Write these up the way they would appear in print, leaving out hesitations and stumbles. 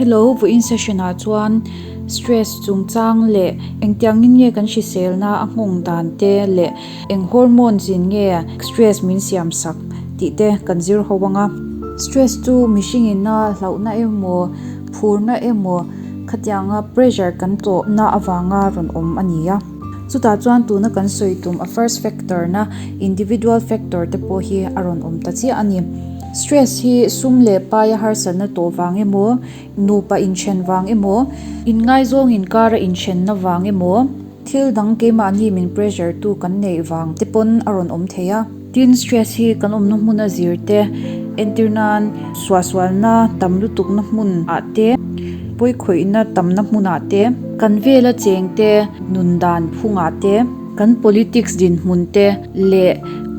Hello, vawiin session ah chuan stress chungchang leh engtiangin nge kan hriselna a nghawng dan te leh eng hormones in nge stress min siam sak tih te kan zir ho ang a. Stress chu mihring ina hlauhna emaw phurna emaw khatianga pressure kan tawhna avanga rawn awm a ni a. Chutah chuan tuna kan sawi tum a first factor na individual factor te pawh hi a rawn awm ta chiah a ni. Stress hi sum leh paia harsatna tawh vang emaw, nupa inthen vang emaw, inngaizawng inkara inthenna vang emaw, thil dang keimahni min pressure tu kan neih vang te pawn a rawn awm thei a. Tin, stress hi kan awmna hmuna zir te, entir nan suahsualna tam lutukna hmun ah te, pawikhawihna tamna hmunah te, kan vela cheng te nun dan phungah te, kan politics dinhmun te leh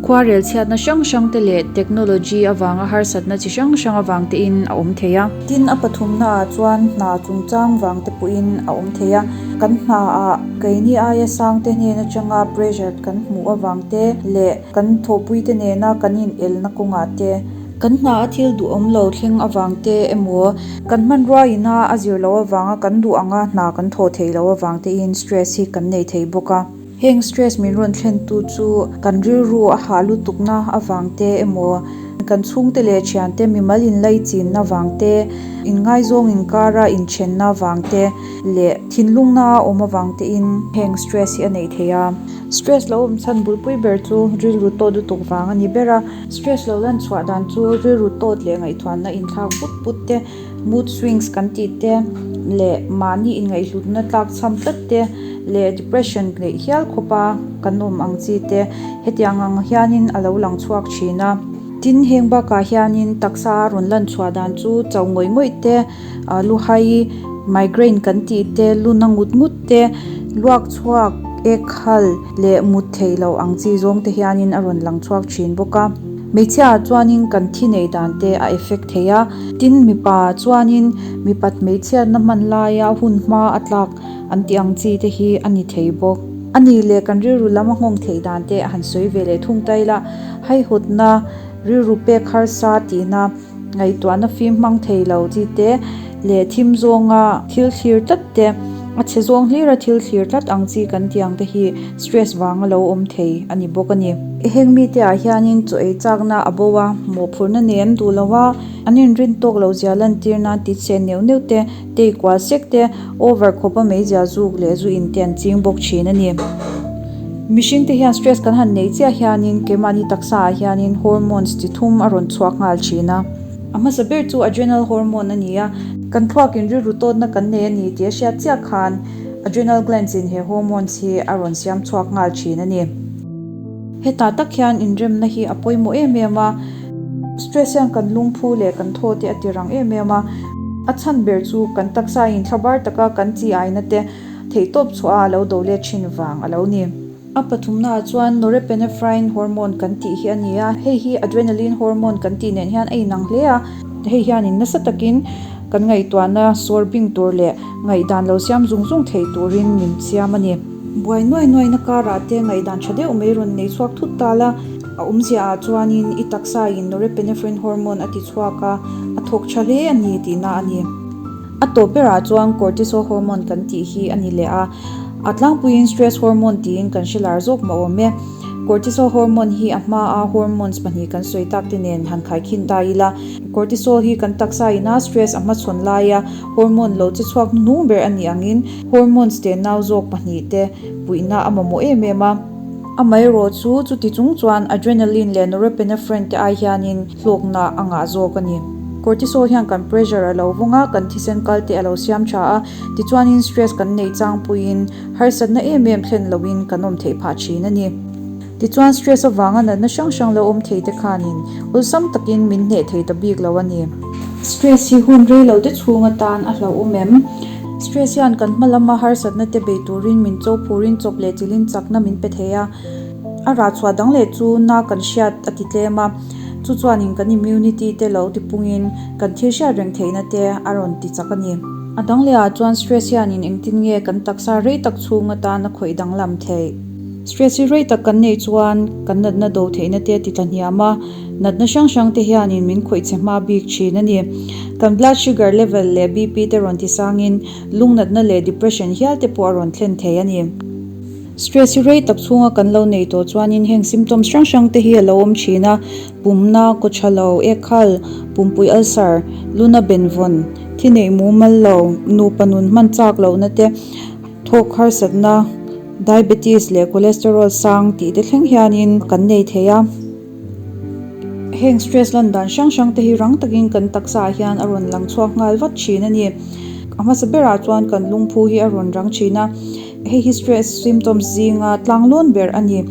khuarel chhiatna hrang hrang te leh technology avanga harsatna chi hrang hrang avang tein a awm thei a. Tin, a pathumna ah chuan hna chungchang vang te pawhin a awm thei a, kan hna ah keini aia sang te hnen atanga pressure kan hmuh avang te leh kan thawhpui te nena kan in elna kawngah te, kan hna a thil duhawm lo thleng avang te emaw kan hmanrua ina a zir loh avanga kan duh anga hna kan thawh theih loh avang te in stress hi kan nei thei bawk a. Heng stress min rawn thlentu chu kan rilru a hah lutukna avang te emaw, kan chhungte leh thiante mimal inlaichinna vang te, inngaizawng inkara inthenna vang te leh thinlungna a awm avang tein heng stress hi a neih theih a. Stress lo awm chhan bulpui ber chu rilru tawt lutuk vang a ni ber a. Stress lo lan chhuah dan chu rilru tawt leh ngaihtuahna inthlak but but te, mood swings kan tih te leh mahni inngaihhlutna tlak chham tlat te leh depression neih hial khawpa kan awm ang chi te hetiang ang hianin a lo lang chhuak thin a. Tin, heng bakah hianin taksa a rawn lan chhuah dan chu chau ngawih ngawih te, luhai, migraine kan tih te, luna ngut ngut te, luak chhuak, ek hal leh mut theih loh ang chi zawng te hianin a rawn lang chhuak thin bawk a. Hmeichhia ah chuanin kan thi neih dan te a effect thei a, tin mipa ah chuanin mipat hmeichhiatna hman laia hun hma a tlak an tih ang chi te hi a ni thei bawk. A nih leh kan rilru lam a nghawng theih dan te a han sawi ve leh thung ta ila, haihawtna, rilru pek harsa tihna, ngaihtuahna fim hmang thei lo chi te leh thim zawnga thil thlir tlat te, a chhe zawng hlira thil thlir tlat ang chi kan tih ang te hi stress vanga lo awm thei a ni bawk a ni. Heng mite ah hianin chaw ei chakna a bo a, mawhphurhna nei an duh lo a, an inrin tawk lo zia lantir nan ti chhe neuh neuh te, tei kual sek te, over khawpa meizia zuk leh zu in te an ching bawk thin a ni. Mihring te hian stress kan han neih chiah hianin keimahni taksa ah hianin hormones chi thum a rawn chhuak nghal thin a. A hmasa ber chu adrenal hormone a ni a, kan thluakin rilru tawtna kan nei a ni tih a hriat chiah khan adrenal glands in he hormones hi a rawn siam chhuak nghal thin a ni. Hetah tak hian inremna hi a pawimawh em em a, stress hian kan lungphu leh kan thaw te a ti rang em em a, a chhan ber chu kan taksa in thlabar taka kan chi aina te Theihtawp chhuah a lo do let thin vang a lo ni. A pathumnaah chuan norepinephrine hormone kan tih hi a ni a, hei hi adrenaline hormone kan tih nen hian a inang hle a. Hei hianin nasa takin kan ngaihtuahna sawr bing tur leh ngaihdan lo siam zung zung thei turin min siam a ni. Buai nuai nuaina karah te ngaihdan tha deuh mai rawn nei chhuak thut ta la, a awmziaah chuanin i taksain norepinephrine hormone a ti chhuak a, a thawk tha hle a ni tihna a ni. A tawp berah chuan cortisol hormone kan tih hi a ni leh a, a tlangpuiin stress hormone tiin kan hre lar zawk mah awm e. Cortisol hormone hi a hmaa hormones pahnih kan sawi tak te nen han khaikhin ta ila, cortisol hi kan taksa ina stress a hmachhawn laia hormone lo che chhuak hnuhnung ber a nih angin hormones te nau zawk pahnih te puihna a mamawh em em a. Amaherawh chu chuti chung chuan adrenaline leh norepinephrine te ai hianin hlawkna a ngah zawk a ni. Cortisol hian kan pressure a lo vawng a, kan thisen kal te a lo siam tha a, tichuanin stress kan neih changpuiin harsatna em em thlen loin kan awm theih phah thin a ni. Tichuan stress avanga natna hrang hrang lo awm thei te khanin awlsam takin min hneh thei ta bik lo a ni. Stress hi hun rei lo te chhung atan a hlauhawm em? Stress hian kan hma lama harsatna te bei turin min cho phurin chawp leh chilhin chakna min pe thei a. A rah chhuah dang leh chu na kan hriat a ti tlem a, chu chuanin kan immunity te lo tipungin kan thil hriat reng theihna te a rawn ti chak a ni. A dang lehah chuan stress hianin engtin nge kan taksa rei tak chhung atan a khawih danglam theih? Stress hi rei tak kan neih chuan kan natna do theihna te a ti tlahniam a, natna hrang hrang te hianin min khawih che hma bik thin a ni. Kan blood sugar level leh BP te rawn ti sangin lungnatna leh depression hial te pawh a rawn thlen thei a ni. Stress hi rei tak chhunga kan lo neih tawh chuanin heng symptoms hrang hrang te hi a lo awm thin a, pumna, kawthalo, ekhal, pumpui ulcer, luna benvawn, thi neih mumal lo, nupa nun hman chak lohna te, Thawk harsatna, diabetes leh cholesterol sang tih te thleng hianin kan nei thei a. Heng stress lan dan hrang hrang te hi rang takin kan taksa ah hian a rawn lang chhuak nghal vat thin a ni. A hmasa berah chuan kan lungphu hi a rawn rang thin a, hei hi stress symptoms zinga tlanglawn ber a ni.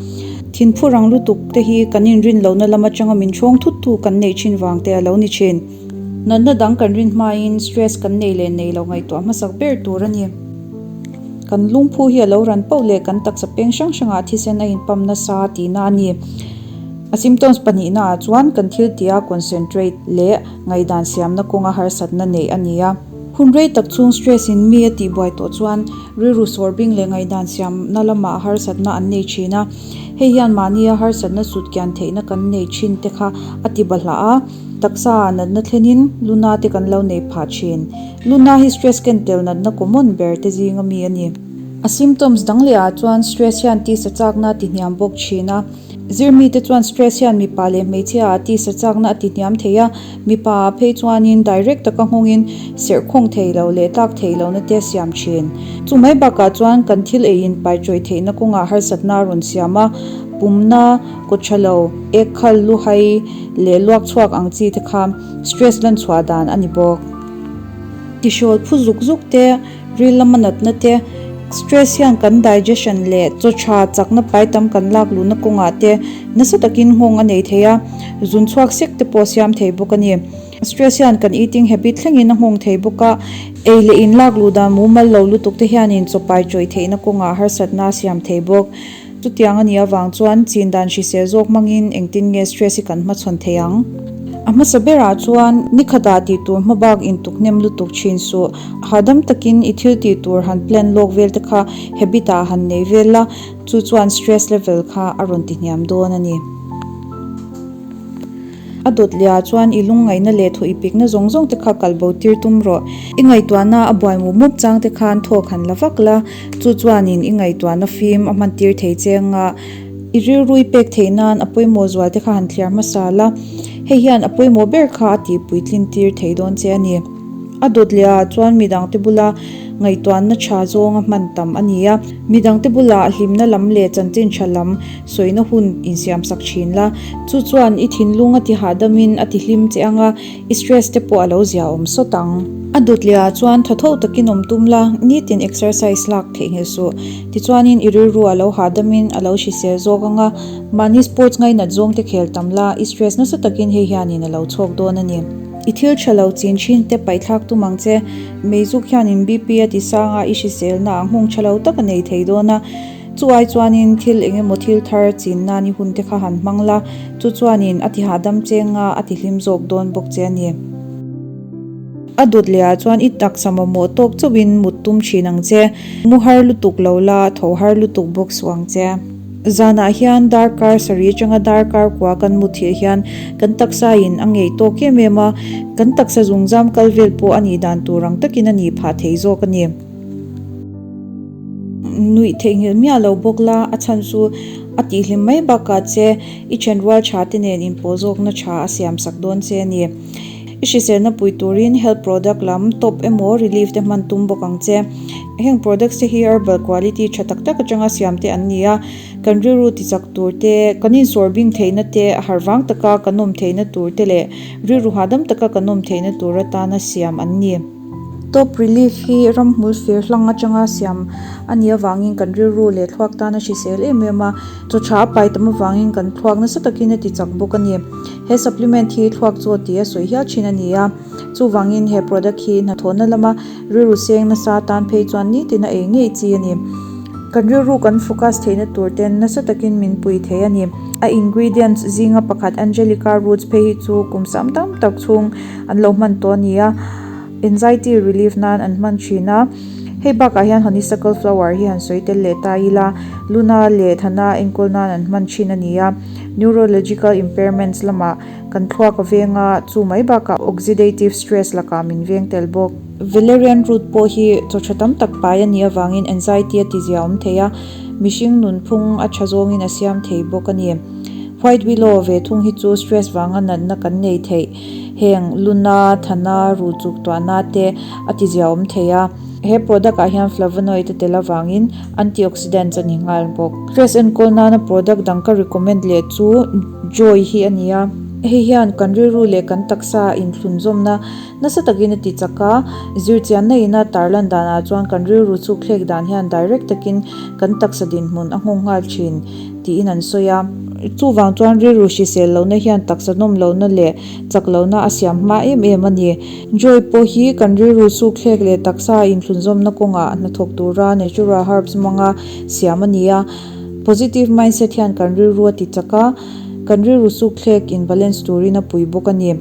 Thinphu rang lutuk te hi kan inrin lohna lam atanga min hrawng thut tu kan neih thin vang te a lo ni thin. Natna dang kan rin hmain stress kan nei leh nei lo ngaihtuah hmasak ber tur a ni. Kan lungphu hi a lo ran pauh leh kan taksa peng hrang hrangah thisen a inpam nasa tihna a ni. A symptoms pahnihna ah chuan kan thil tia concentrate leh ngaihdan siamna kawnga harsatna neih a ni a. Hun rei tak chhung stress in mi a tihbuai tawh chuan rilru sawrbing leh ngaihdan siamna lamah harsatna an nei thin a. Hei hian mahnia harsatna sut kian theihna kan nei thin te kha a ti bahlah a. Taksa ah natna thlenin luna te kan lo nei phah thin. Luna hi stress ken tel natna common ber te zinga mi a ni. A symptoms dang leh ah chuan stress hian tisa chakna a ti hniam bawk thin a. Zirmi te chuan stress hian mipa leh hmeichhia ah tisa chakna a ti hniam thei a, mipa ah phei chuanin direct taka nghawngin serh khawng thei lo leh tlak thei lohna te a siam thin. Chu mai bakah chuan kan thil ei in pai tawih theihna kawngah harsatna a rawn siam a, pumna, kawthalo, ek khal, luhai leh luak chhuak ang chi te kha stress lan chhuah dan a ni bawk. Tihrawl phu zuk zuk te, ril lama natna te, stress hian kan digestion leh chaw tha chakna pai tam kan lak luhna kawngah te nasa takin nghawng a nei thei a, zun chhuak sek te pawh siam thei bawk a ni. Stress hian kan eating habit thlengin a nghawng thei bawk a, ei leh in lak luh dan mumal lo lutuk te hianin chaw pai tawih theihna kawngah harsatna a siam thei bawk. Chutiang a nih avang chuan chin dan hrisel zawk hmangin engtin nge stress hi kan hmachhawn thei ang? A hmasa berah chuan ni khatah tih tur hma bak intuk hnem lutuk thin suh. Hahdam takin i thil tih tur han plan lawk vel te kha habit ah han nei vel la, chu chuan stress level kha a rawn ti hniam dawn a ni. A dawt leh ah chuan i lungngaihna leh thaw i pikna zawng zawng te kha kal bo tir tum rawh. I ngaihtuahna a buai mup mup chang te khan thawk han la vak la, chu chuanin i ngaihtuahna fim a hman tir thei che anga i rilru i pek theih nan a pawimawh zual te kha han thliar hmasa la, hei hian a pawimawh ber kha a tihpuitlin tir thei dawn che a ni. A dawt leh ah chuan midangte bula ngaihtuahna tha zawnga hman tam a ni a, midangte bulah hlimna lam leh chanchin tha lam sawina hun insiamsak thin la, chu chuan i thinlung a ti hahdamin a ti hlim che ang a, i stress te pawh a lo zia awm sawt ang. A dawt leh ah chuan tha tho takin awm tum la, nitin exercise lak theihnghilh suh. Tichuanin i rilru a lo hahdamin a lo hrisel zawk ang a, mahni sports ngainat zawng te khel tam la, i stress nasa takin hei hianin a lo chhawk dawn a ni. I thil tha lo chin thin te paihthlak tum ang che. Meizuk hianin BP a ti sang a, i hriselna ah nghawng tha lo tak a nei thei dawn a. Chu ai chuanin thil eng emaw thil thar chin nan i hun te kha han hmang la, chu chuanin a ti hahdam cheng a, a ti hlim zawk dawn bawk che a ni. A dawt leh ah chuan i taksa mamawh tawk chauhin mut tum thin ang che. Mu har lutuk lo la, tho har lutuk bawk suh ang che. Zanah hian darkar sarih atanga darkar kua kan mut thih hian kan taksa in a ngeih tawk em em a, kan taksa zungzam kal vel pawh a nih dan tur ang takin a nih phah thei zawk a ni. Nuih theihnghilh miah lo bawk la, a chhan chu a tihhlim mai bakah che i thenrual tha te nen inpawh zawkna tha a siam sak dawn che a ni. I hriselna pui turin health product lam top emaw relief te hman tum bawk ang che. Heng products te hi herbal quality tha tak tak atanga siam te an ni a, kan rilru tichak tur te, kan insawr bing theihna te, harh vang taka kan awm theihna tur te leh rilru hahdam taka kan awm theihna tur atana siam an ni. Top relief hi ramhmul fir hlang atanga siam a nih avangin kan rilru leh thluak tan a hrisel em em a, chaw tha a pai tam avangin kan thluak nasa takin a ti chak bawk a ni. He supplement hi thluak chaw tia sawi hial thin a ni a, chuvangin he product hi hnathawhna lama rilru seng nasa tan phei chuan nitin a ei ngei chi a ni. Kan rilru kan focus theihna tur ten nasa takin min pui thei a ni. A ingredients zinga pakhat Angelica roots phei hi chu kum sam tam tak chhung an lo hman tawh a ni a, anxiety relief nan an hman thin a. Hei bakah hian honeysuckle flower hi han sawi tel leh ta ila, luna leh thana enkawl nan an hman thin a ni a, neurological impairments lamah kan thluak a veng a, chu mai bakah oxidative stress lakah min veng tel bawk. Valerian root pawh hi chaw tha tam tak pai a nih avangin anxiety a tizia awm thei a, mihring nunphung a tha zawngin a siam thei bawk a ni. White willow ve thung hi chu stress vanga natna kan nei theih heng luna, thana, ruh chuk tuahna te a tizia awm thei a. He product ah hian flavonoid a tel avangin antioxidants a ni nghal bawk. Stress enkawl nana product dang ka recommend leh chu Joy hi a ni a. Hei hian kan rilru leh kan taksa inthlunzawmna nasa takin a ti chak a, zirchianna ina tarlan danah chuan kan rilru chhukthlek dan hian direct takin kan taksa dinhmun a nghawng nghal thin tiin an sawi a. Chuvang chuan rilru hrisel lohna hian taksa nawm lohna leh chak lohna a siam hma em em a ni. Joy pawh hi kan rilru sukthlek leh taksa inthlunzawmna kawngah hnathawk tura natural herbs hmanga siam a ni a. Positive mindset hian kan rilru a ti chak a, kan rilru sukthlek in balance turin a pui bawk a ni.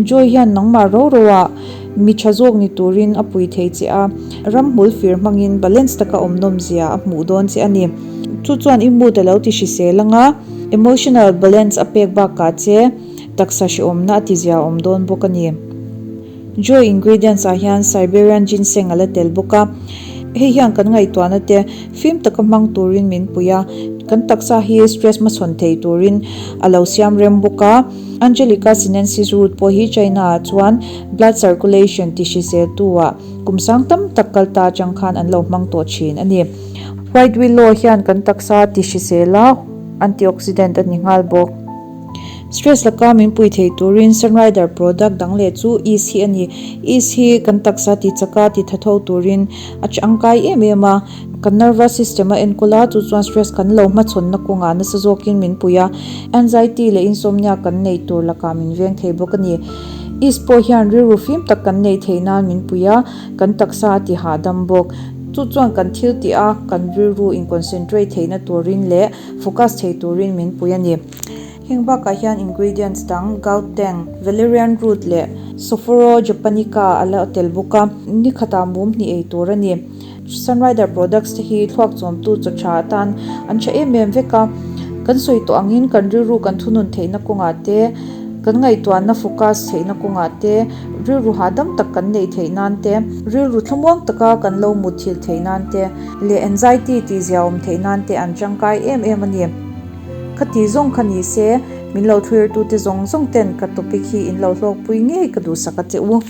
Joy hian nangmah ro roah mi tha zawk ni turin a pui thei che a, ramhmul fir hmangin balance taka awm nawmzia a hmuh dawn che a ni. Chu chuan i mood a lo ti hrisel anga, emotional balance a pek bakah che, Taksa hrehawmna a tizia awm dawn bawk a ni. Joy ingredients ah hian Siberian ginseng a la tel bawk a, hei hian kan ngaihtuahna te fim taka hmang turin min pui a, kan taksa hi stress hmachhawn thei turin a lo siam rem bawk a. Angelica sinensis root pawh hi China ah chuan blood circulation ti hriseltu ah kum sang tam tak kal ta atang khan an lo hmang tawh thin a ni. White willow hian kan taksa ti hrisel a, antioxidant a ni nghal bawk. Stress laka min pui thei turin Sunrider product dang leh chu Ease hi a ni. Ease hi kan taksa ti chaka ti tha tho turin a tangkai em em a. Kan nervous system a enkawl a, chu chuan stress kan lo hmachhawnna kawngah nasa zawkin min pui a. Anxiety leh insomnia kan nei tur lakah min veng thei bawk a ni. Ease pawh hian rilru fim tak kan nei theih nan min pui a, kan taksa a ti hahdam bawk. Chu chuan kan thil tih a, kan rilru in concentrate theihna turin leh focus thei turin min pui a ni. Heng bakah hian ingredients dang Gauteng, Valerian root leh Sophora japonica a la tel bawk a, ni khatah mum hnih ei tur a ni. Sunrider products te hi thluak chawmtu chaw tha atan an tha em em vek a, kan sawi tawh angin kan rilru kan thunun theihna kawngah te, kan ngaihtuahna focus theihna kawngah te, rilru hahdam tak kan neih theih nan te, rilru thlamuang taka kan lo mutthilh theih nan te leh anxiety tihzia awm theih nan te an tangkai em em a ni. Ka ti zawng kha ni se, min lo thlir tute zawng zawng ten ka topic hi in lo hlawkpui ngei ka duhsak a che u.